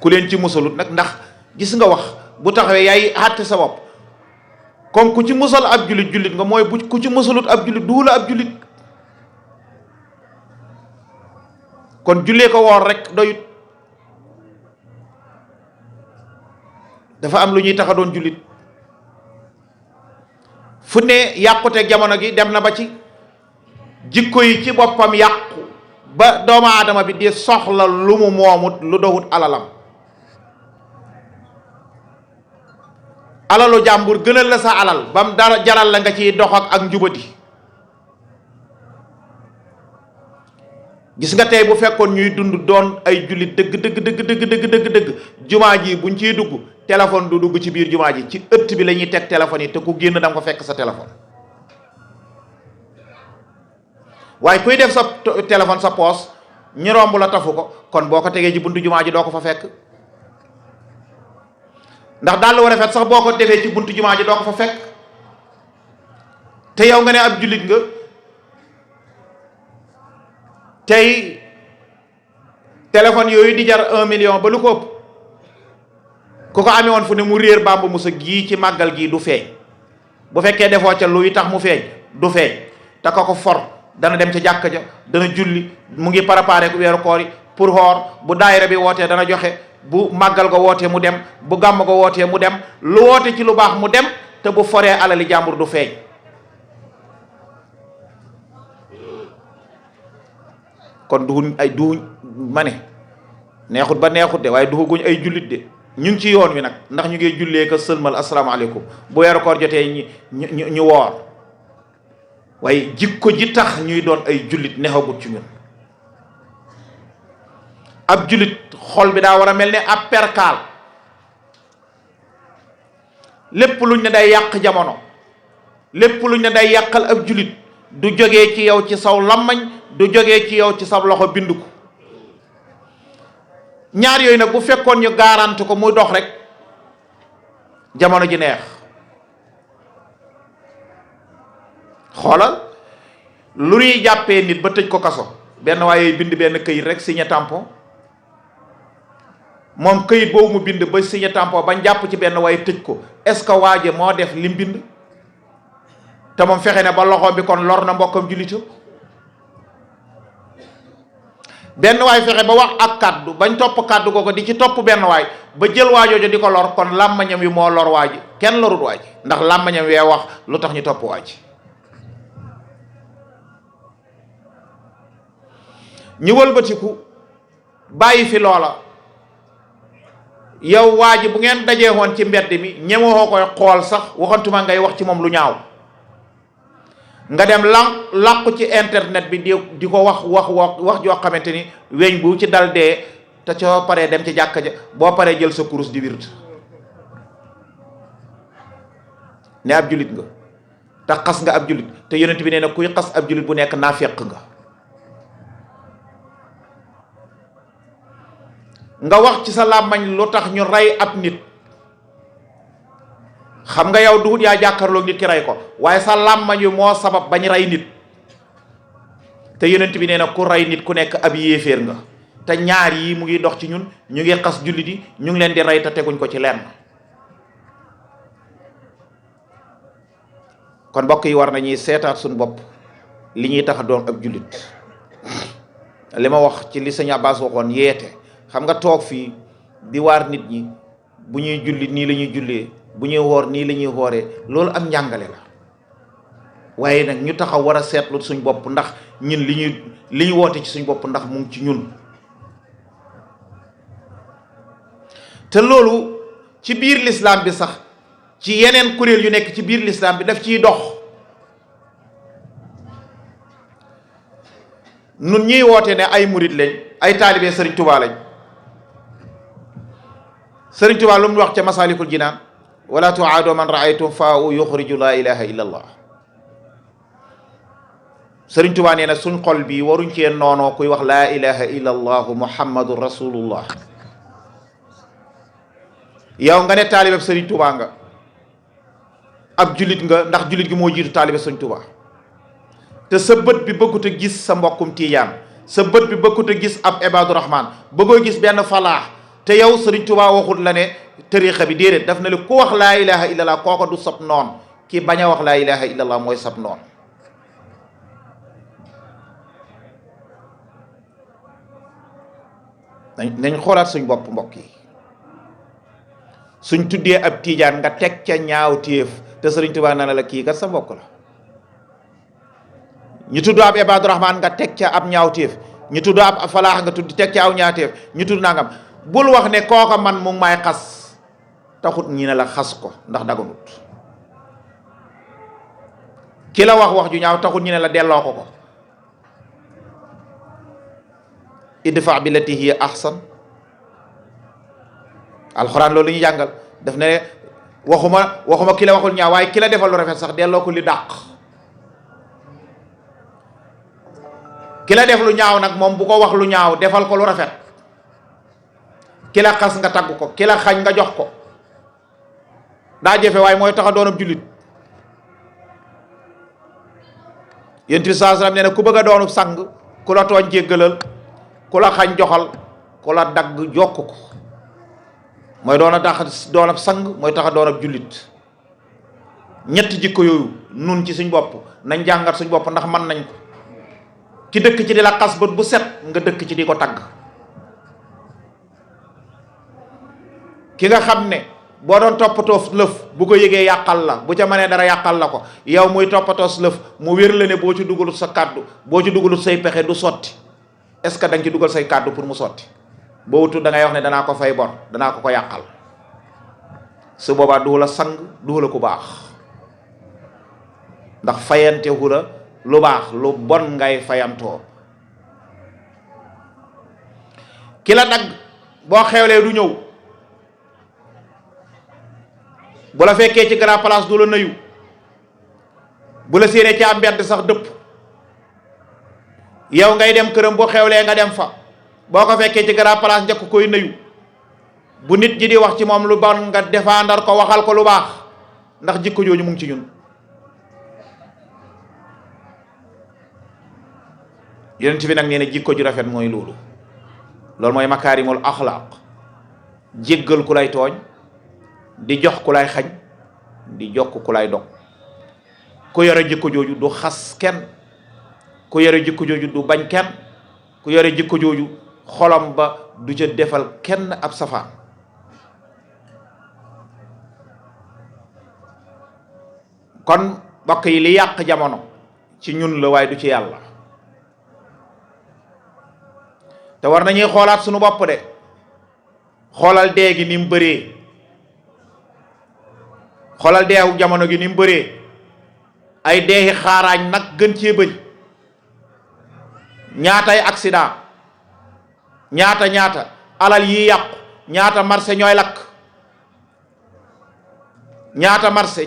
ku leen ci musalut nag, ndax gis nga wax bu taxawee yaay àtte sa bopp. comme ku ci musal ab jullit jullit nga, mooy bu ku ci musalut ab jullit du la ab jullit. kon jullee ko woor rek doyut, dafa am lu ñuy tax a doon jullit. fu ne yàqute jamono gi dem na ba ci jikko yi ci boppam yàqu ba doomu aadama bi di soxla lu mu moomut lu doxut alalam. alalu jàmbur gënal la sa alal bam dara jaral la nga ciy dox ak njubadi. gis nga tey bu fekkoon ñuy dund doon ay jullit dëgg dëgg jumaa ji buñ ciy dugg téléphone du dugg ci biir jumaa ji, ci ëtt bi la ñuy teg téléphone yi, te ku génn danga ko fekk sa téléphone. waaye kuy def sa téléphone sa poos ñu romb la tafu ko, kon boo ko tegee ci buntu jumaa ji doo ko fa fekk. ndax daal lu rafet sax boo ko defee ci buntu jumaa ji doo ko fa fekk. te yow nga ne ab jullit nga, tey téléphone yooyu di jar 1 million ba lu ko ëpp ku ko amee woon fu ne mu réer Bamba Moussa gii ci màggal gii du feeñ. bu fekkee defoo ca luy tax mu feeñ du feeñ. te ko for dana dem ca jàkka ja, dana julli, mu ngi préparé ku weeru koor yi pour xoor. bu daayira bi wootee dana joxe, bu màggal ko wootee mu dem, bu gàmm ko wootee mu dem, lu woote ci lu baax mu dem. te bu foree alali jàmbur du feeñ. kon du ma ne neexut ba neexut de, waaye duguñ ay jullit de. ñu ngi ci yoon wi nag, ndax ñu ngi jullee ka sëlmal asalaamaaleykum bu weeru koor jotee ñu woor. waaye jikko ji tax ñuy doon ay jullit neexagut ci ñun. ab jullit xol bi daa war a mel ne ab perkaal. lépp luñ ne day yàq jamono, lépp luñ ne day yàqal ab jullit du jógee ci yow ci saw lammañ, du jógee ci yow ci sa loxo bind ko. ñaar yooyu nag bu fekkoon ñu garanti ko muy dox rek jamono ji neex. xoolal lu ñuy jàppee nit ba tëj ko kaso, benn waaye bind benn këyit rek signé tampon. moom këyit boobu mu bind ba signé tampon bañ jàpp ci benn waaye tëj ko, est-ce que waaje moo def lim bind? te moom fexe ne ba loxoom bi kon lor na mbokkam jullitam. benn waay fexe ba wax ak kàddu bañ topp kàddu googu di ci topp benn waay ba jël waajoojo di ko lor, kon làmmañam wi moo lor waaji, kenn lorut waaji, ndax làmmañam wee wax lu tax ñu topp waaji. ñu wëlbatiku bàyyi fi loola. yow waaji bu ngeen dajee woon ci mbedd mi ñemewoo koy xool sax, waxantuma ngay wax ci moom lu ñaaw. nga dem làqu ci internet bi di ko wax joo xamante ni weñ bu ci dal dee, te soo paree dem ci jàkka ja, boo paree jël sa kurus di wird ne ab jullit nga. te xas nga ab jullit, te yonent bi nee na kuy xas ab jullit bu nekk naafeq nga wax ci sa làmmañ lu tax ñu rey ab nit. xam nga yow duhut yaa jàkkaarloog nit ki rey ko, waaye sa làmmañ wi moo sabab bañ rey nit. te yonent bi nee na ku rey nit ku nekk ab yéeféer nga. te ñaar yi mu ngi dox ci ñun, ñu ngi xas jullit yi, ñu ngi leen di rey te teguñ ko ci lenn. kon mbokk yi war nañuy seetaat suñu bopp li ñuy tax a doon ab jullit. li ma wax ci li sëñ Abbas waxoon yeete, xam nga toog fii di waar nit ñi bu ñuy julli nii la ñuy jullee, bu ñuy woor nii la ñuy wooree, loolu am njàngale la. waaye nag ñu taxaw war a seetlu suñ bopp ndax ñun li ñu woote ci suñ bopp ndax mu ngi ci ñun. te loolu ci biir lislaam bi sax, ci yeneen kuréel yu nekk ci biir lislaam bi daf ciy dox. nun ñuy woote ne ay murit lañ, ay taalibe Sëriñ Tuubaa lañ. Sëriñ Tuubaa lu mu wax ca Masaalikul Jinaan, wala tuaadu man raaytum faahu yuxriju laa ilaha illa allah. Sëriñ Tuubaa nee na suñ xol bi waruñ cee noonoo kuy wax laa ilaha illa allahu muhammadun rasulullah. yow nga ne taalibe Sëriñ Tuubaa nga, ab jullit nga, ndax jullit gi moo jiitu taalibe Sëriñ Tuubaa. te sa bët bi bëggut a gis sa mbokkum tiijaan, sa bët bi bëggut a gis ab ibaadu rahmaan, bëggoo gis benn falaax te yow Sëriñ Tuubaa waxut la ne tariixa bi déedéet, daf na le ku wax laa ilaha illallah kooko du sab noon, ki bañ a wax laa ilaha illallah mooy sab noon. nañ xoolaat suñ bopp mbokk yi. suñ tuddee ab tiijaan nga teg ca ñaaw téef te Sëriñ Tuubaa na la kii kat sa mbokk la. ñu tudd ab Ibaadu Rahmaan nga teg ca ab ñaaw téef, ñu tudd ab falaax nga tudd teg ca aw ñaaw téef, ñu tudd nangam. bul wax ne kooka man mu may xas taxut ñi ne la xas ko ndax daganut. ki la wax ju ñaaw taxut ñi ne la delloo ko. idfa billati hiya ahsan. alxuraan loolu ñu jàngal daf ne waxuma ki la waxul ñaaw, waaye ki la defal lu rafet sax delloo ko li dàq. ki la def lu ñaaw nag moom bu ko wax lu ñaaw, defal ko lu rafet. ki la xas nga tagg ko, ki la xañ nga jox ko. daa jëfe waaye mooy tax a doon ab jullit. Yonent bi sallallahu alayhi wasallam nee na ku bëgg a doonub sang, ku la tooñ jéggalal, ku la xañ joxal, ku la dagg jokk ko. mooy doon a tax doon ab sang, mooy tax a doon ab jullit. ñetti jikko yooyu nun ci suñ bopp nañ jàngat suñ bopp ndax mën nañ ko. ki dëkk ci di la xas bët bu set nga dëkk ci di ko tagg. ki nga xam ne boo doon toppatoo lëf bu ko yëgee yàqal la, bu ca mënee dara yàqal la ko, yow muy toppatoo lëf mu wér la ne boo ci dugalut sa kàddu, boo ci dugalut say pexe du sotti. est-ce que da nga ci dugal say kàddu pour mu sotti? boo wutul da ngay wax ne danaa ko fay bor, danaa ko yàqal. su boobaa du la sang, du la ku baax. ndax fayante hu la lu baax, lu bon ngay fayantoo. ki la dagg boo xewlee du ñëw, bu la fekkee ci grand place du la nuyu, bu la séenee ci am mbedd sax dëpp. yow ngay dem këram boo xewlee nga dem fa, boo ko fekkee ci grand place njëkk koy nuyu. bu nit ñi di wax ci moom lu bon nga défendre ko, waxal ko lu baax, ndax jikko jooju mu ngi ci ñun. Yonent bi nag nee na jikko ju rafet mooy loolu mooy makaarimul axlaaq. jéggal ku lay tooñ, di jox ku lay xañ, di jokk ku lay dog. ku yore jikko jooju du xas kenn, ku yore jikko jooju du bañ kenn, ku yore jikko jooju xolam ba du ca defal kenn ab safaan. kon mbokk yi li yàq jamono ci ñun la waaye du ci yàlla. te war nañuy xoolaat sunu bopp de. xoolal dee gi ni mu bëree, xoolal deewu jamono gi ni mu bëree. ay deexi xaaraañ nag gën cee bëri. ñaatay accident, ñaata alal yi yàqu, ñaata marché ñooy lakk, ñaata marché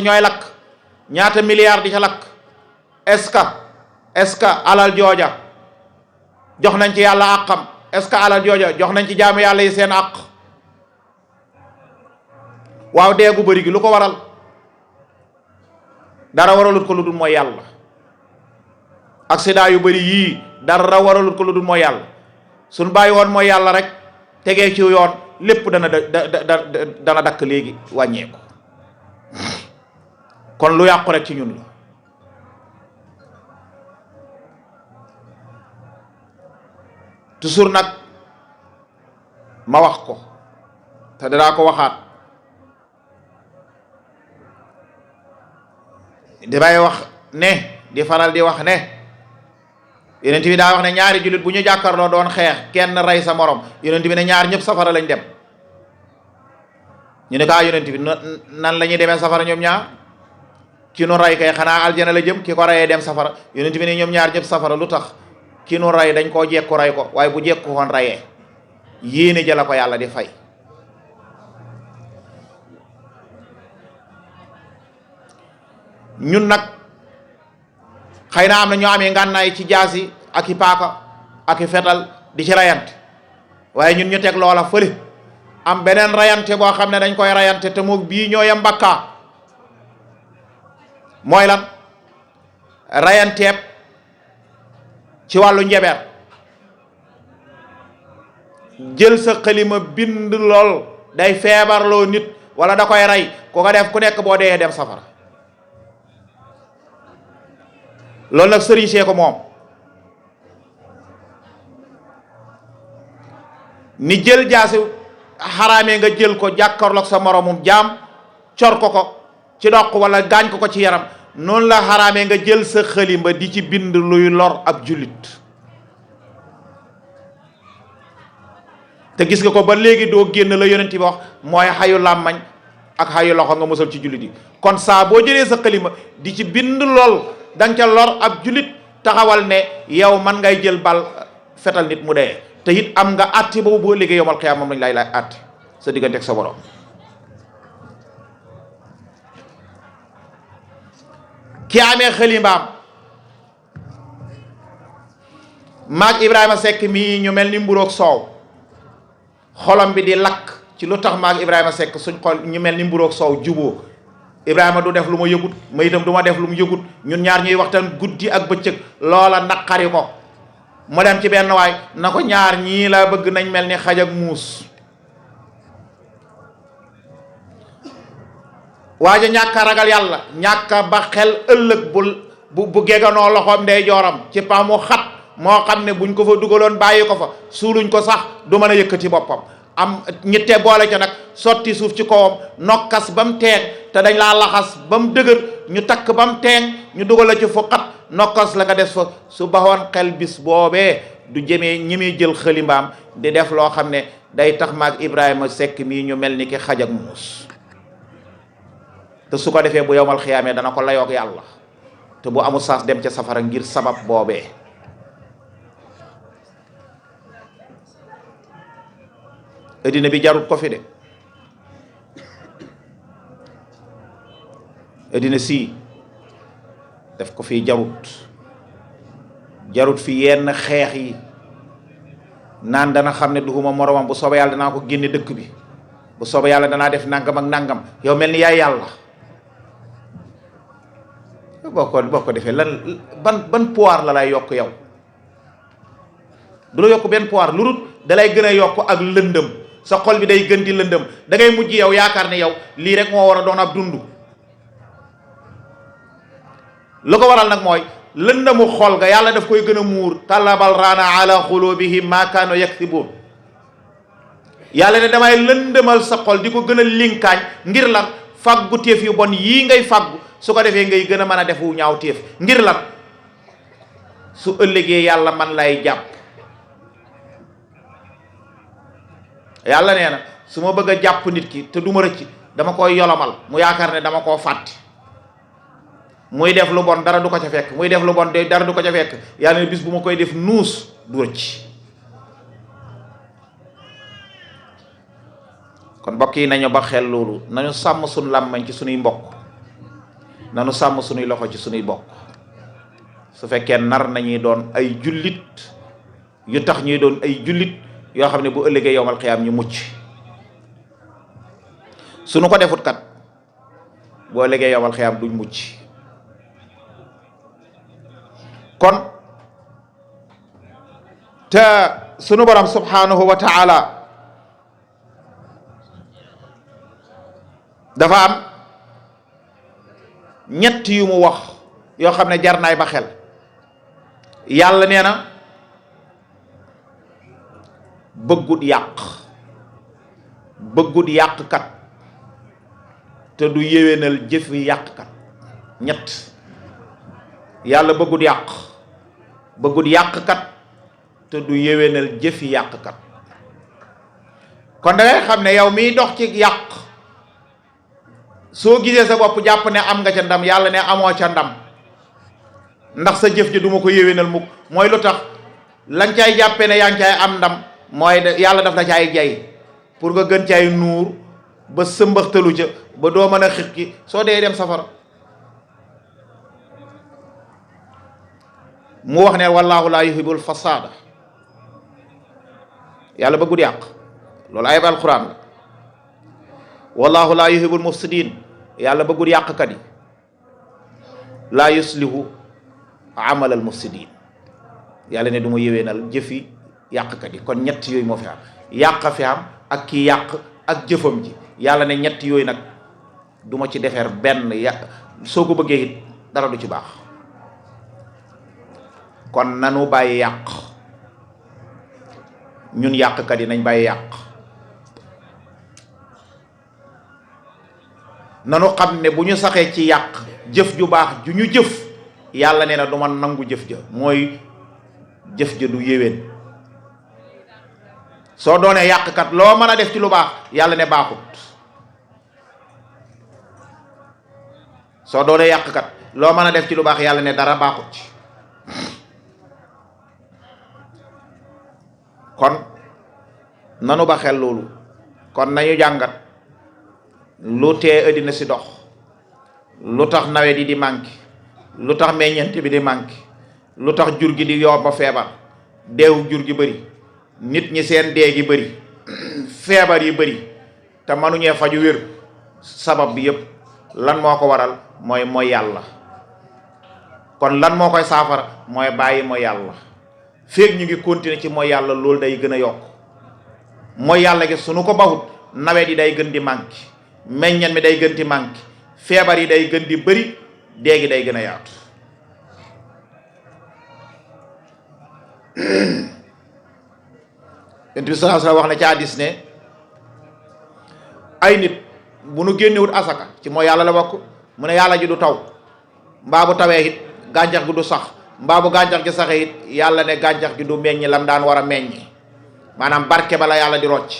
ñooy lakk, ñaata milliards di ca lakk. est-ce que alal jooja jox nañ ci yàlla àqam? est-ce que alal jooja jox nañ ci jaamu yàlla yi seen àq? waaw deegu bëri gi lu ko waral? dara waralut ko lu dul mooy yàlla. accident yu bëri yii dara waralut ko lu dul mooy yàlla. suñ bàyyi woon mooy yàlla rek tegee ci yoon, lépp dana dakk léegi wàññeeku. kon lu yàqu rek ci ñun la. toujours nag ma wax ko te danaa ko waxaat, damay wax ne di faral di wax ne yonent bi daa wax ne ñaari jullit bu ñu jàkkaarloo doon xeex, kenn rey sa morom, yonent bi ne ñaar ñëpp safara lañ dem. ñu ne kaa yonent bi nan la ñuy demee safara ñoom ñaar? ki nu rey kay xanaa aljana la jëm, ki ko reyee dem safara. yonent bi ne ñoom ñaar ñëpp safara. lu tax? ki nu rey dañ koo jekku rey ko, waaye bu jekku woon reyee yéene ja la ko yàlla di fay. ñun nag xëy na am na ñoo amee ngànnaay ci jaasi ak i paaka ak i fetal di ci rayante, waaye ñun ñu teg loola fële, am beneen rayante boo xam ne dañ koy rayante te moom bii ñoo yem bakkaa. mooy lan? rayanteeb ci wàllu njeber. jël sa xalima bind lool day feebarloo nit wala da koy rey ku ko def ku nekk boo dee dem safara. loolu nag sëriñ see ko moom. ni jël jaasi xaraamee nga jël ko jàkkaarloog sa moromum jaam cor ko ci doq wala gaañ ko ci yaram, noonu la xaraamee nga jël sa xalima di ci bind luy lor ab jullit. te gis nga ko ba léegi doo génn la yonent bi wax mooy xayu làmmañ ak xayu loxo nga mosal ci jullit yi. kon saa boo jëlee sa xalima di ci bind lool danga ca lor ab jullit, taxawal ne yow man ngay jël bal fetal nit mu dee, te it am nga àtte boobu boo liggéey yowmal xiyaam moom lañ lay àtte sa diggante ak sa borom. ki amee xalimaam maag Ibrahima Seck mii ñu mel ni mburoog soow, xolam bi di lakk ci lu tax maag Ibrahima Seck suñ xol ñu mel ni mburoog soow juboo. Ibrahima du def lu ma yëgut, ma itam du ma def lu mu yëgut, ñun ñaar ñuy waxtaan guddi ak bëccëg, loola naqari ko. mu dem ci benn waay na ko ñaar ñii laa bëgg nañ mel ni xaj ak muus. waaja ñàkk a ragal yàlla, ñàkk a ba xel ëllëg bu geganoo loxoom ndey jooram ci pax mu xat moo xam ne buñ ko fa dugaloon bàyyi ko fa suuluñ ko sax du mën a yëkkati boppam. am ñitte boole ca nag sotti suuf ci kawam nokkas ba mu teeng, te dañ laa laxas ba mu dëgër ñu takk ba mu teeng ñu dugal la ci fu xat nokkas la nga des fa. su baxoon xel bis boobee du jëmee ñi muy jël xalimbaam di def loo xam ne day tax maag Ibrahima Seck mii ñu mel ni ki xaj ak muus. te su ko defee bu yowmal xiyaamee dana ko layoog yàlla, te bu amul saas dem ca safara ngir sabab boobee. addina bi jarut ko fi de, addina sii def ko fi jarut fi yenn xeex yi naan dana xam ne duhuma moromam bu soobee yàlla danaa ko génne dëkk bi, bu soobee yàlla danaa def nangam ak nangam, yow mel ni yaay yàlla. boo ko defee lan ban pouvoir la lay yokk yow? du la yokk benn pouvoir lu dul dalay gën a yokk ak lëndëm. sa xol bi day gën di lëndëm, da ngay mujj yow yaakaar ne yow lii rek moo war a doon ab dund. lu ko waral nag mooy lëndëmu xol ga yàlla daf koy gën a muur. talabal raana ala xulubihim ma kaanu yaksibun. yàlla ne damay lëndëmal sa xol di ko gën a linkaañ ngir lan? fàggu téef yu bon yii ngay fàggu, su ko defee ngay gën a mën a defu ñaaw téef. ngir lan? su ëllëgee yàlla man lay jàpp. yàlla nee na su ma bëgg a jàpp nit ki te du ma rëcc dama koy yolomal mu yaakaar ne dama koo fàtte, muy def lu bon dara du ko ca fekk, muy def lu bon dara du ko ca fekk. yàlla ne bis bu ma koy def nuus du rëcc. kon mbokk yi nañu ba xel loolu, nañu sàmm suñu làmmañ ci suñuy mbokk, nañu sàmm suñuy loxo ci suñuy bokk. su fekkee nar nañuy doon ay jullit yu tax ñuy doon ay jullit yoo xam ne bu ëllëgee yowmal xiyaam ñu mucc. suñu ko defut kat boo ëllëgee yowmal xiyaam duñ mucc. kon te sunu borom subhanahu wa ta'ala dafa am ñett yu mu wax yoo xam ne jar naay ba xel. yàlla nee na bëggut yàqkat te du yéwénal jëfi yàqkat. ñett, yàlla bëggut yàqkat te du yéwénal jëfi yàqkat. kon da ngay xam ne yow miy dox ci yàq, soo gisee sa bopp jàpp ne am nga ca ndam, yàlla ne amoo ca ndam, ndax sa jëf ji duma ko yéwénal mukk. mooy lu tax lañ cay jàppee ne yaa ngi cay am ndam mooy yàlla daf la caay jay pour nga gën caay nuur ba sëmbaxtalu ca ba doo mën a xikki soo dee dem safara. mu wax ne wallaahu laa yuhibbul fasaada, yàlla bëggul yàq. loolu ayib alquran la. wallaahu laa yuhibbul mufsidin, yàlla bëggul yàqkat yi. laa yuslihu amalal mufsidin, yàlla ne du ma yéwénal jëfi yàqkat yi. kon ñett yooyu moo fi am. yàq fi am ak ki yàq ak jëfam ji. yàlla ne ñett yooyu nag duma ci defeer benn soo ko bëggee it dara du ci baax. kon nanu bàyyi yàq, ñun yàqkat yi nañ bàyyi yàq. nanu xam ne bu ñu saxee ci yàq, jëf ju baax ju ñu jëf yàlla nee na du ma nangu jëf ja, mooy jëf ja du yéwén. soo doonee yàqkat loo mën a def ci lu baax yàlla ne baaxut. soo doonee yàqkat loo mën a def ci lu baax yàlla ne dara baaxut ci. kon nanu ba xel loolu. kon nañu jàngat lu tee àddina si dox, lu tax nawet yi di manqué, lu tax meññeent bi di manqué, lu tax jur gi di yomb feebar, deewu jur gi bëri, nit ñi seen dee gi bëri, feebar yi bëri te mënuñee faju wér. sabab bi yépp lan moo ko waral? mooy yàlla. kon lan moo koy saafara? mooy bàyyi mooy yàlla. feeg ñu ngi continuer ci mooy yàlla, loolu day gën a yokk. mooy yàlla gi suñu ko bawut, nawet yi day gën di manqué, meññan mi day gën di manqué, feebar yi day gën di bëri, dee gi day gën a yaatu. Yonent bi sallallahu alayhi wasallam wax na ci hadiis ne ay nit bu nu génnewut asaka ci mooy yàlla la bokk. mu ne yàlla ji du taw, mbaa bu tawee it gàncax gi du sax, mbaa bu gàncax gi saxee it yàlla ne gàncax gi du meññ lam daan war a meññ. maanaam barke bala yàlla di rocc.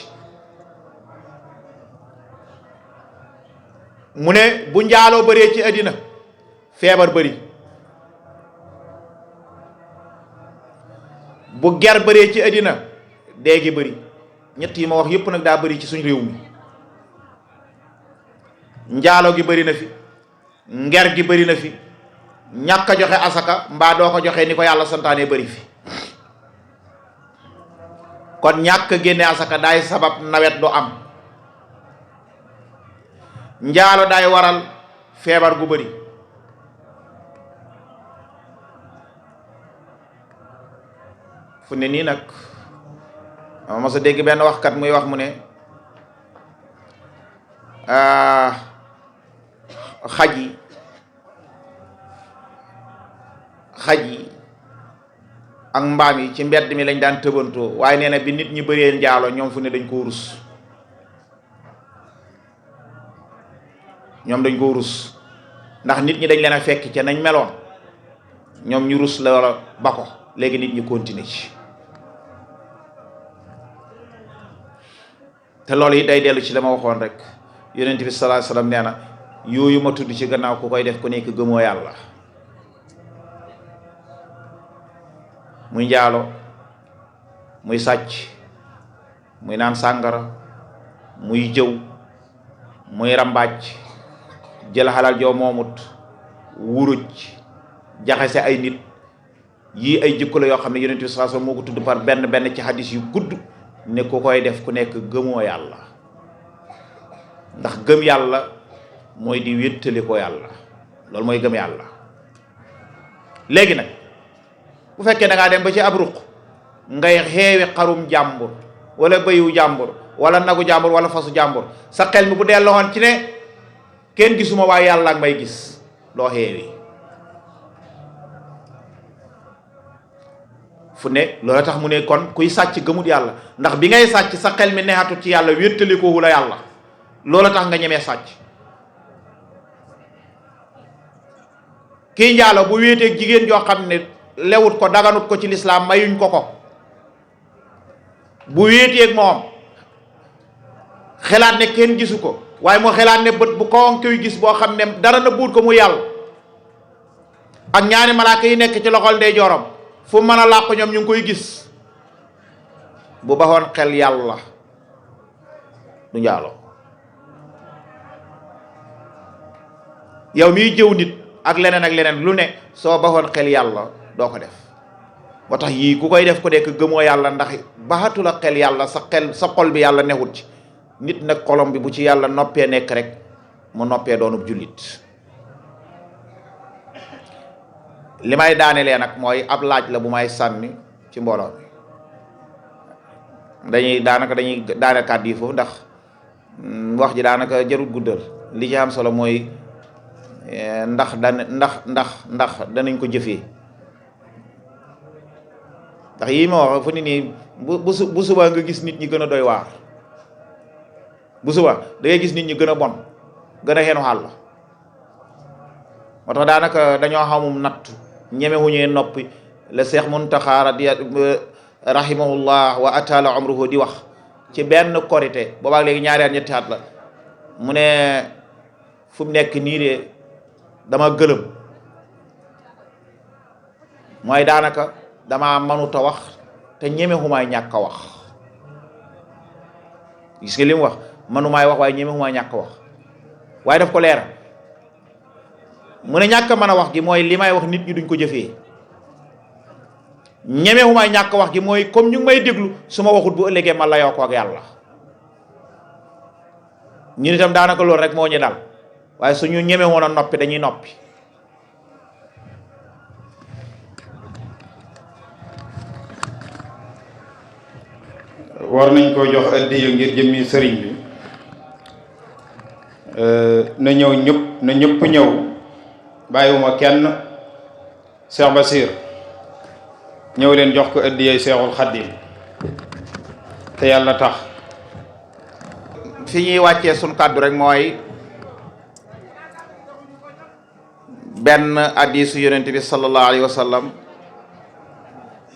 mu ne bu njaaloo bëree ci àddina feebar bëri, bu ger bëree ci àddina dee gi bëri. ñett yi ma wax yépp nag daa bëri ci suñ réew mi. njaalo gi bëri na fi, nger gi bëri na fi, ñàkk a joxe asaka mbaa doo ko joxe ni ko yàlla santaane bëri fi. kon ñàkk génne asaka daay sabab nawet du am. njaalo daay waral feebar gu bëri. fu ne nii nag ma mos a dégg benn waxkat muy wax mu ne xaj yi ak mbaam yi ci mbedd mi lañ daan tëbantoo, waaye nee na bi nit ñi bëree njaalo ñoom fu ne dañ koo rus. ñoom dañ koo rus ndax nit ñi dañ leen a fekk ca nañ meloon, ñoom ñu rus la ba ko. léegi nit ñi continuer ci. te loolu yi day dellu ci la ma waxoon rek. Yonent bi sallallahu alayhi wasallam nee na yooyu ma tudd ci gannaaw ku koy def ku nekk gëmoo yàlla. muy njaalo, muy sàcc, muy naan sàngara, muy jëw, muy rambaaj, jël xalal joo moomut, wuruj, jaxase ay nit. yii ay jikko la yoo xam ne Yonent bi sallallahu alayhi wasallam moo ko tudd par benn benn ci hadis yu gudd ne ku koy def ku nekk gëmoo yàlla. ndax gëm yàlla mooy di wéttali ko yàlla, loolu mooy gëm yàlla. léegi nag bu fekkee da ngaa dem ba ci ab ruq ngay xeewi xarum jàmbur wala bëyu jàmbur wala nagu jàmbur wala fasu jàmbur, sa xel mi bu delloon ci ne kenn gisuma waaye yàlla ak may gis, doo xeewi. fu ne loolu tax mu ne kon kuy sàcc gëmut yàlla, ndax bi ngay sàcc sa xel mi neexatut ci yàlla, wéttali ko wu la yàlla, loolu tax nga ñemee sàcc. kii njaalo bu wéeteeg jigéen joo xam ne lewut ko daganut ko ci lislaam, mayuñ ko ko, bu wéeteeg moom xelaat ne kenn gisu ko, waaye moo xelaat ne bët bu ko koy gis boo xam ne dara na buut ko mu yàlla, ak ñaari malaaka yi nekk ci loxol ndey jooram fu mën a làqu ñoom ñu ngi koy gis, bu baxoon xel yàlla du njaalo. yow miy jëw nit ak leneen lu ne soo baxoon xel yàlla doo ko def. moo tax yii ku koy def ko nekk gëmoo yàlla, ndax baxatu la xel yàlla, sa xol bi yàlla newut ci. nit nag xolom bi bu ci yàlla noppee nekk rek mu noppee doonub jullit. li may daanelee nag mooy ab laaj la bu may sànni ci mbooloo mi. dañuy daaneel kàddu yi foofu ndax wax ji daanaka jarul guddal. li ci am solo mooy ndax danañ ko jëfee. ndax yii ma wax fu ni nii bu subaa nga gis nit ñi gën a doy waar, bu subaa da ngay gis nit ñi gën a bon, gën a xenu xàll. moo tax daanaka dañoo xamum nattu ñemewuñee noppi la Seex Muntaxa rahimahullah wa atala umruhu di wax ci benn korité boobaak léegi ñaari at ñetti at la mu ne fu mu nekk nii de dama gëlëm, mooy daanaka dama mënut a wax te ñemewumaay ñàkk a wax. gis nga li mu wax, mënumaay wax waaye ñemewumaay ñàkk a wax. waaye daf ko leer mu ne ñàkk a mën a wax gi mooy li may wax nit ñi duñ ko jëfee. ñemewumaay ñàkk wax gi mooy comme ñu ngi may déglu su ma waxut bu ëllëgee ma layoo ko ak yàlla. ñun itam daanaka loolu rek moo ñu dal, waaye suñu ñemewoon a noppi dañuy noppi. war nañ koo jox addiya ngir jëmmi sëriñ bi. na ñëpp ñëw bàyyiwuma kenn. Cheikh Basir ñëw leen jox ko addiyay Seexul Xaddim te yàlla tax. fi ñuy wàccee suñ kàddu rek mooy benn hadiisu yonent bi sallallahu alayhi wa sallam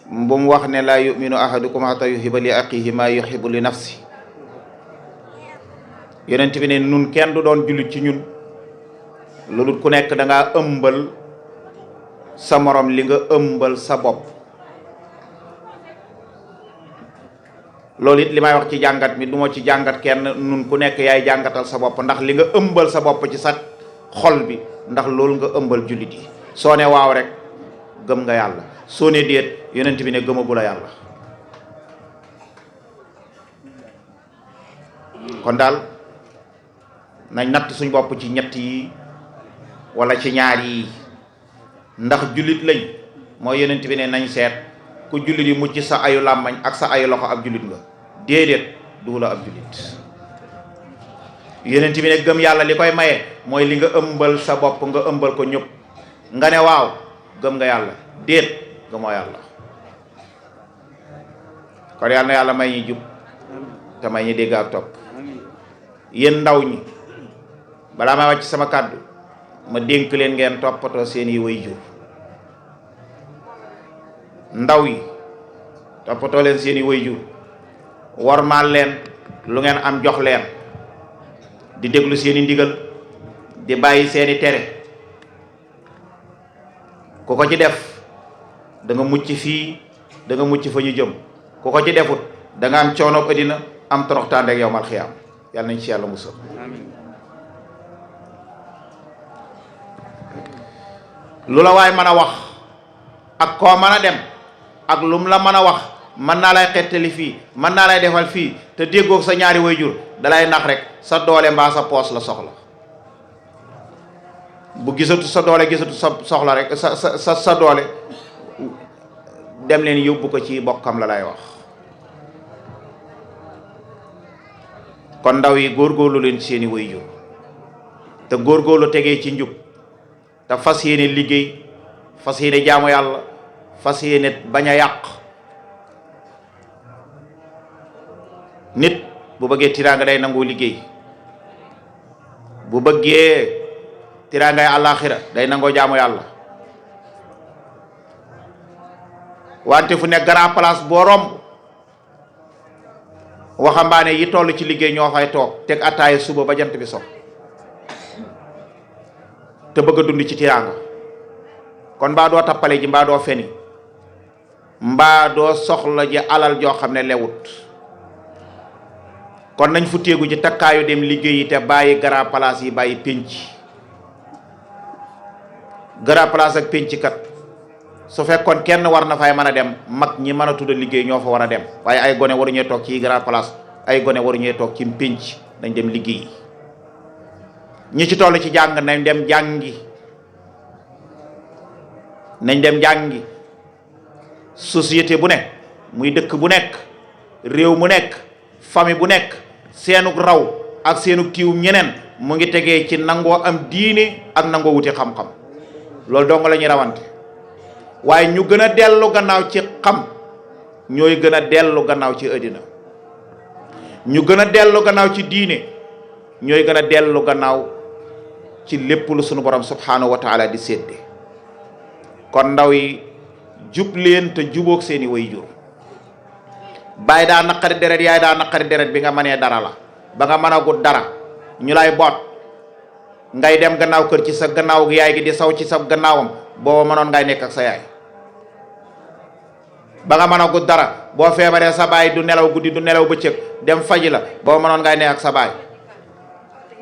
bu mu wax ne laa yuminu ahadukum hatta yuhibba li axihi ma yuhibbu li nafsi. yonent bi ne nun kenn du doon jullit ci ñun loolu ku nekk da ngaa ëmbal sa morom li nga ëmbal sa bopp. loolu it li may wax ci jàngat mi du ma ci jàngat kenn, nun ku nekk yaay jàngatal sa bopp ndax li nga ëmbal sa bopp ci sa xol bi ndax loolu nga ëmbal jullit yi. soo ne waaw rek gëm nga yàlla, soo ne déet yonent bi ne gëmagu la yàlla. kon daal nañ natt suñ bopp ci ñett yi wala ci ñaar yi ndax jullit lañ, mooy yonent bi ne nañ seet ku jullit yi mucc sa ayu làmmañ ak sa ayu loxo ab jullit nga. déedéet du la ab jullit. yonent bi ne gëm yàlla li koy maye mooy li nga ëmbal sa bopp nga ëmbal ko ñëpp. nga ne waaw gëm nga yàlla, déet gëmoo yàlla. kon yàlla na yàlla may ñi jub te may ñi dégg ak topp. yéen ndaw ñi balaa may wàcc sama kàddu ma dénk leen ngeen toppatoo seeni waajur. ndaw yi toppatoo leen seeni waajur, wormaal leen, lu ngeen am jox leen, di déglu seeni ndigal, di bàyyi seeni tere. ku ko ci def da nga mucc fii, da nga mucc fa ñu jëm. ku ko ci defut da nga am coono àddina, am toroxtaande ak yawmal xiyaam. yàlla nañ ci yàlla musal. lu la waay mën a wax ak koo mën a dem ak lum la mën a wax, mën naa lay xettali fii, mën naa lay defal fii, te déggoog sa ñaari waajur dalay nax rek. sa doole mbaa sa poos la soxla. bu gisatu sa doole, gisatu sa soxla rek sa doole, dem leen yóbbu ko ci bokkam la lay wax. kon ndaw yi góorgóorlu leen ci seeni waajur te góorgóorlu tegee ci njub te fas yéene liggéey, fas yéene jaamu yàlla, fas yéene bañ a yàq. nit bu bëggee tiraanga day nangoo liggéey, bu bëggee tiraangay àllaaxira day nangoo jaamu yàlla. wante fu nekk grand place boo romb waxambaane yi toll ci liggéey ñoo fay toog teg attaaya suba ba jant bi so te bëgg a dund ci tiraanga. kon mbaa doo tappale ji, mbaa doo feni, mbaa doo soxla ji alal joo xam ne lewut. kon nañ fu téegu ji takkaayu dem liggéeyi te bàyyi grand place yi, bàyyi pénc. grand place ak pénc kat su fekkoon kenn war na fay mën a dem, mag ñi mën a tudd liggéey ñoo fa war a dem, waaye ay gone waruñee toog ci grand place, ay gone waruñee toog ci pénc. dañ dem liggéeyi. ñi ci toll ci jàng nañ dem jàngi, nañ dem jàngi. société bu ne muy dëkk bu nekk réew mu nekk famille bu nekk seenug raw ak seenug kiiw ñeneen mu ngi tegee ci nangoo am diine ak nangoo wuti xam-xam loolu dong la ñuy rawante waaye ñu gën a dellu gannaaw ci xam ñooy gën a dellu gannaaw ci àddina ñu gën a dellu gannaaw ci diine ñooy gën a dellu gannaaw ci lépp lu sunu borom subhanahu wa taala di sédde kon ndaw yi jub leen te jubóog seeni way jur bàyyi daa naqari deret yaay daa naqari deret bi nga mënee dara la ba nga mën a gut dara ñu lay boot ngay dem gannaaw kër ci sa gannaaw yaay gi di saw ci sa gannaawam booba mënoon ngay nekk ak sa yaay ba nga mën a gut dara boo feebaree sa baay du nelaw guddi du nelaw bëccëg dem faji la booba mënoon ngay nekk ak sa baay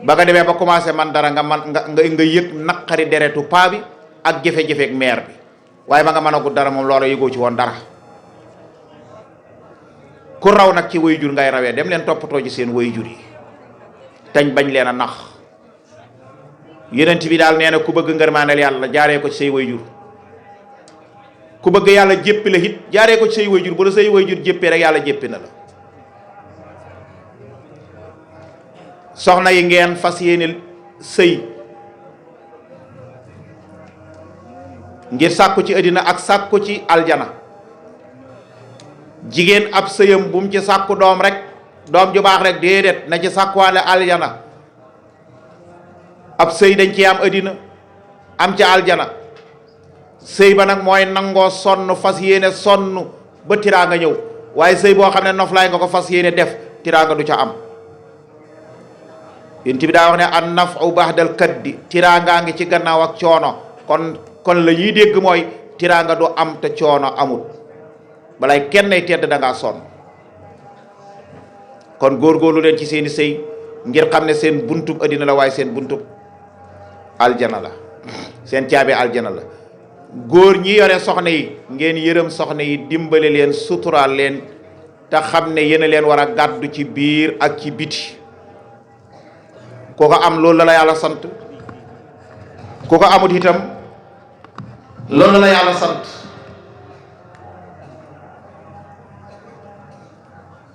ba nga demee ba commencé man dara nga yëg naqari deretu paa bi ak jafe-jafeeg meer bi waaye ba nga mën a gut dara moom loola yëgoo ci woon dara ku raw nag ci wayjur ngay rawee dem leen toppatoo ci seen wayjur yi tañ bañ leen a nax yonent bi daal nee na ku bëgg ngërmaaneel yàlla jaaree ko ci say wayjur ku bëgg yàlla jéppi la it jaaree ko ci say wayjur bu la say wayjur jéppee rek yàlla jéppi na la soxna yi ngeen fas yéene sëy ngir sàkku ci àddina ak sàkku ci aljana jigéen ab sëyam bu mu ci sàkku doom rek doom ju baax rek déedéet na ci sàkkuwaale aljana ab sëy dañ ci am àddina am ci aljana sëy ba nag mooy nangoo sonn fas yéene sonn ba tiraanga ñëw waaye sëy boo xam ne noflaay nga ko fas yéene def tiraanga du ca am yonent bi daa wax ne an nafu ba'dal kaddi tiraangaa ngi ci gannaaw ak coono kon la ñuy dégg mooy tiraanga du am te coono amul balay kenn tedd da ngaa sonn kon góorgóorlu leen ci seeni sëy ngir xam ne seen buntub addina la waaye seen buntub aljana la seen caabi aljana la góor ñi yore soxna yi ngeen yërëm soxna yi dimbale leen suturaal leen te xam ne yéen a leen war a gàddu ci biir ak ci biti ku ko am loolu la yàlla sant ku ko amut itam loolu la yàlla sant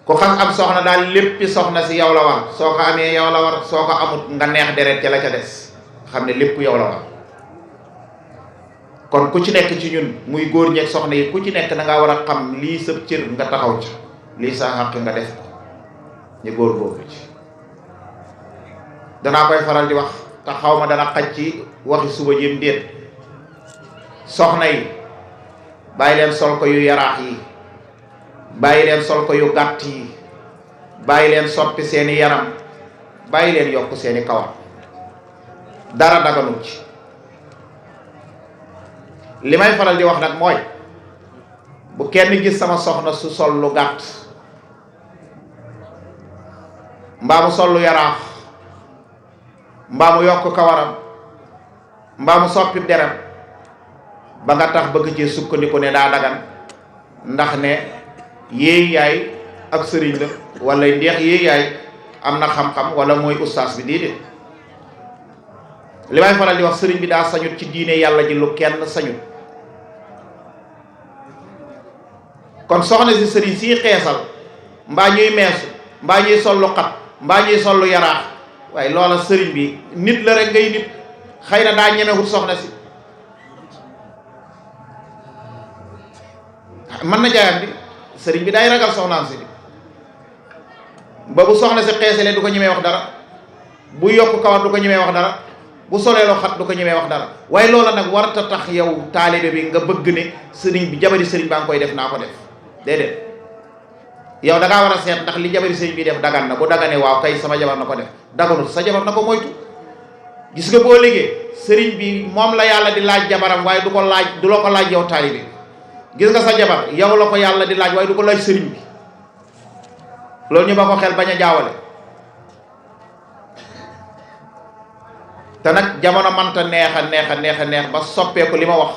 ku xam am soxna daal léppi soxna si yow la war soo ko amee yow la war soo ko amut nga neex deret ca la ca des xam ne lépp yow la war kon ku ci nekk ci ñun muy góor ñeeg soxna yi ku ci nekk da ngaa war a xam lii sa cër nga taxaw ci lii sa xàq nga def ko ñu góor-góorlu ci danaa koy faral di wax te xaw ma dana xaj ci waxi suba jëm déet soxna yi bàyyi leen sol ko yu yaraax yi bàyyi leen sol ko yu gàtt yi bàyyi leen soppi seeni yaram bàyyi leen yokk seeni kawar dara daganut ci li may faral di wax nag mooy bu kenn gis sama soxna su sol lu gàtt mbaa mu sol lu yaraax mbaa mu yokk kawaram mbaa mu soppi deram ba nga tax bëgg ci sukkandiku ne daa dagan ndax ne yéey yaay ab sëriñ la wala ndeex yéey yaay am na xam-xam wala mooy ustaas bi déedéet li may faral di wax sëriñ bi daa sañut ci diine yàlla ji lu kenn sañut kon soxna si sëriñ si xeesal mbaa ñuy meesu mbaa ñuy sollu xat mbaa ñuy sollu yaraax waaye loola sëriñ bi nit la rek ngay nit xëy na daa ñemewut soxna si mën na jaayam bi sëriñ bi day ragal soxnaam si ba bu soxna si xeesalee du ko ñemee wax dara bu yokk kawar du ko ñemee wax dara bu solee loo xat du ko ñemee wax dara waaye loola nag warta tax yow taalibe bi nga bëgg ne sëriñ bi jabari sëriñ baa ngi koy def naa ko def déedéet yow da ngaa war a seet ndax li jabari sëriñ bi def dagan na bu daganee waaw kay sama jabar na ko def daganut sa jabar na ko moytu gis nga boo liggéey sëriñ bi moom la yàlla di laaj jabaram waaye du la ko laaj yow taalibe gis nga sa jabar yow la ko yàlla di laaj waaye du ko laaj sëriñ bi loolu ñu ba ko xel bañ a jaawale te nag jamono manta neex ba soppeeku li ma wax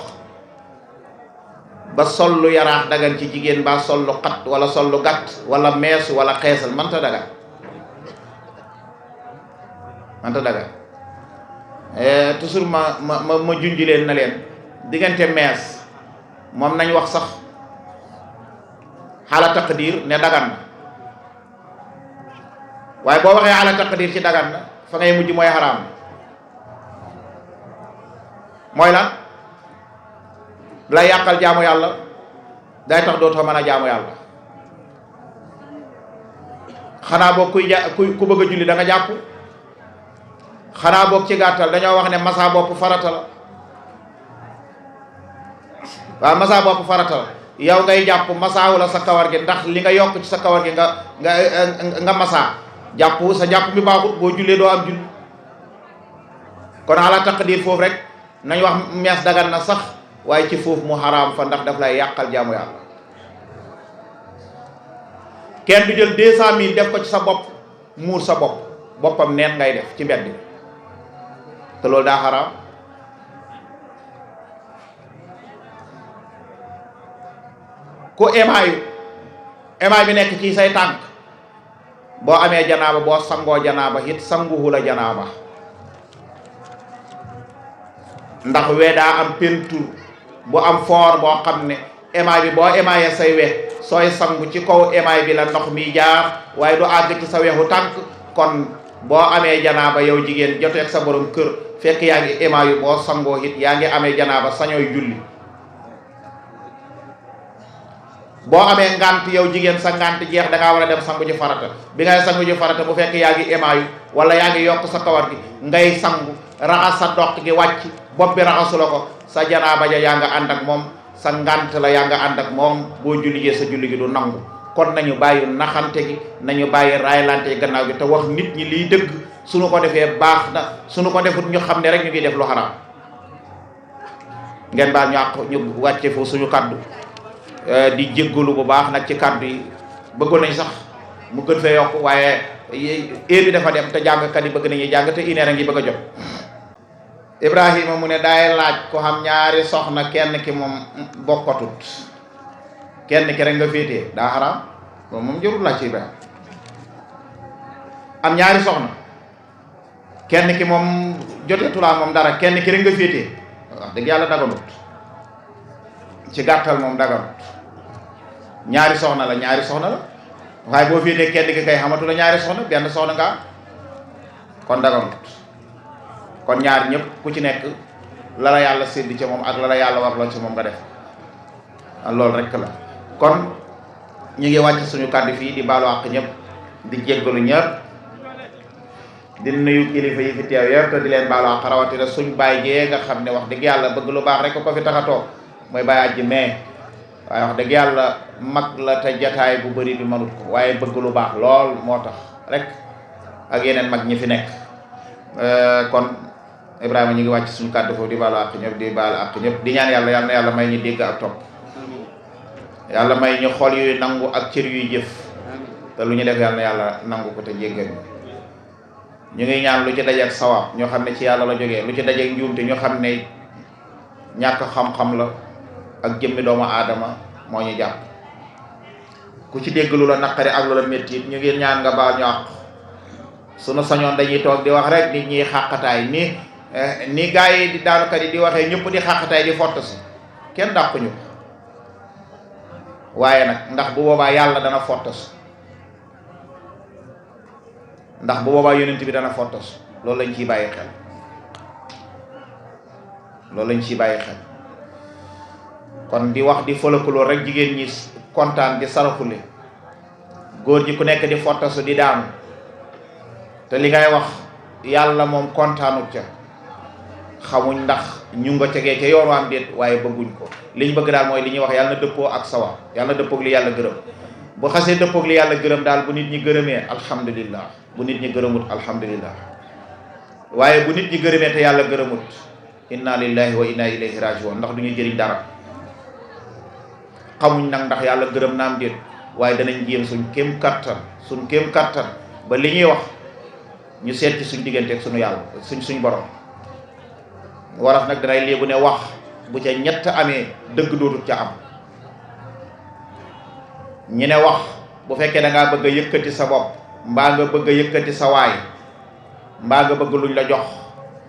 ba sol lu yaraax dagan ci jigéen ba sol lu xat wala sol lu gàtt wala meesu wala xeesal manta dagan toujours ma junj leen na leen diggante mees moom nañ wax sax xaala taqdir ne dagan na waaye boo waxee ala taqdir ci dagan na fa ngay mujj mooy xaraam mooy lan lay yàqal jaamu yàlla day tax dootoo mën a jaamu yàlla. xanaa boog ku bëgg a julli da nga jàpp, xanaa boog ci gàttal dañoo wax ne masa bopp farata la. waaw masa bopp farata la yow ngay jàpp masaawu la sa kawar gi ndax li nga yokk ci sa kawar gi nga masa jàpp sa jàpp bi baaxut, boo jullee doo am julli. kon ala taqdir foofu rek nañ wax mees dagan na sax, waaye ci foofu mu xaraam fa ndax daf lay yàqal jaamu yàlla. kenn du jël 200 000 def ko ci sa bopp muur sa bopp, boppam neen ngay def ci mbedd bi te loolu daa xaraam. ku émaay bi nekk ci say tànk boo amee janaaba boo sangoo janaaba it sanguhu la janaaba ndax we daa am peinture bu am foor boo xam ne émaay bi boo émaayee say we sooy sangu ci kaw émaay bi la ndox mi jaar waaye du àgg ci sa wexu tànk. kon boo amee janaaba yow jigéen joteeg sa borom kër fekk yaa ngi émaayu boo sangoo it yaa ngi amee janaaba sañooy julli. boo amee ngant yow jigéen sa ngant jeex da ngaa war a dem sangu ci farata, bi ngay sangu ci farata bu fekk yaa ngi émaayu wala yaa ngi yokk sa kawar gi ngay sangu raxas sa doq gi wàcc bopp bi raxasu la ko, sa janaaba ja yaa nga ànd ak moom, sa ngant la yaa nga ànd ak moom, boo jullijee sa julli gi du nangu. kon nañu bàyyi naxante gi, nañu bàyyi raaylante gannaaw gi te wax nit ñi liy dëgg. suñu ko defee baax na, suñu ko defut ñu xam ne rek ñu ngi def lu xaraam. ngeen baal ñu àq ñu wàcce foofu suñu kaddu di jéggalu bu baax nag ci kaddu yi. bëggoon nañ sax mu gën fee yokk waaye heure bi dafa dem te jàngkat yi bëgg nañuy jàng te une heure a ngi bëgg a jot. Ibrahima mu ne daay laaj ko xam ñaari soxna kenn ki moom bokkatut, kenn ki rek nga féetee daa xaraam moom jërul laaj ci Ibrahima. am ñaari soxna kenn ki moom joteetulaa moom dara, kenn ki rek nga féetee wax dëgg yàlla daganut, ci gàttal moom daganut. ñaari soxna la waaye boo féetee kenn ki kay xamatu la ñaari soxna, benn soxna nga kon daganut. kon ñaar ñëpp ku ci nekk la la yàlla sédd ci moom ak la la yàlla warloo ci moom nga def loolu rek la. kon ñu ngi wàcc suñu kàddu fii di baalu àq ñëpp, di jéggalu ñëpp, di nuyu kilifa yi fi teew yëpp te di leen baalu àq, rawatina suñ baay jee nga xam ne wax dëgg yàlla bëgg lu baax rek ko fi tax a toog mooy Baay Aji mais waaye wax dëgg yàlla mag la te jataay bu bëri bi mënut ko, waaye bëgg lu baax lool moo tax rek ak yeneen mag ñi fi nekk. kon Ibrahima ñu ngi wàcc suñu kàddu foofu di baalu àq ñëpp, di baalu àq ñëpp, di ñaan yàlla na yàlla may ñu dégg ak topp, yàlla may ñu xol yuy nangu ak cër yuy jëf, te lu ñu def yàlla na yàlla nangu ko te jéggal ñu ngi ñaan lu ci dajeek sawaab ñoo xam ne ci yàlla la jógee, lu ci dajeek njuumte ñoo xam ne ñàkk xam-xam la ak jëmmi doomu aadama moo ñu jàpp. ku ci dégg lu la naqari ak lu la métti ñu ngi ñaan nga baal ñu àq. sunu sañoon dañuy toog di wax rek nit ñi xàqataay ni gaa yi di daanukat yi di waxee ñëpp di xàqataay di fott si, kenn dàquñu ko, waaye nag ndax bu boobaa yàlla dana fottas, ndax bu boobaa yonent bi dana fottas, loolu lañ ciy bàyyi xel, loolu lañ ciy bàyyi xel. kon di wax di fëlakuloo rek jigéen ñi kontaan di saraxule, góor ñi ku nekk di fottasu di daanu, te li ngay wax yàlla moom kontaanut ca, xamuñ ndax ñu nga tegee ca yoon waam déet, waaye bëgguñ ko. liñ bëgg daal mooy li ñuy wax yàlla na dëppoo ak sawa, yàlla na dëppoog li yàlla gërëm. bu xasee dëppoog li yàlla gërëm daal bu nit ñi gërëmee alhamdulillah, bu nit ñi gërëmut alhamdulillah, waaye bu nit ñi gërëmee te yàlla gërëmut inna lillahi wa inna ilayhi rajiun, ndax du ñu jëriñ dara. xamuñ nag ndax yàlla gërëm naam déet, waaye danañ jéem suñ kéem kattan ba li ñuy wax ñu seet ci suñ diggante ak suñu yàlla suñ borom. waraf nag danay léegu ne wax bu ca ñett amee dëgg dootut ca am. ñi ne wax bu fekkee da ngaa bëgg a yëkkati sa bopp, mbaa nga bëgg a yëkkati sa waay, mbaa nga bëgg luñ la jox,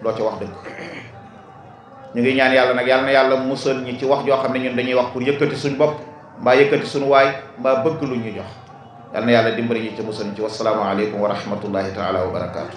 doo ca wax dëgg. ñu ngi ñaan yàlla nag yàlla na yàlla musal ñi ci wax joo xam ne ñun dañuy wax pour yëkkati suñ bopp, mbaa yëkkati suñu waay, mbaa bëgg luñ ñu jox. yal na yàlla dimbali ñu ci musal ñu ci. wassalaamu aleykum wa rahmatullahi taala wa barakaatu.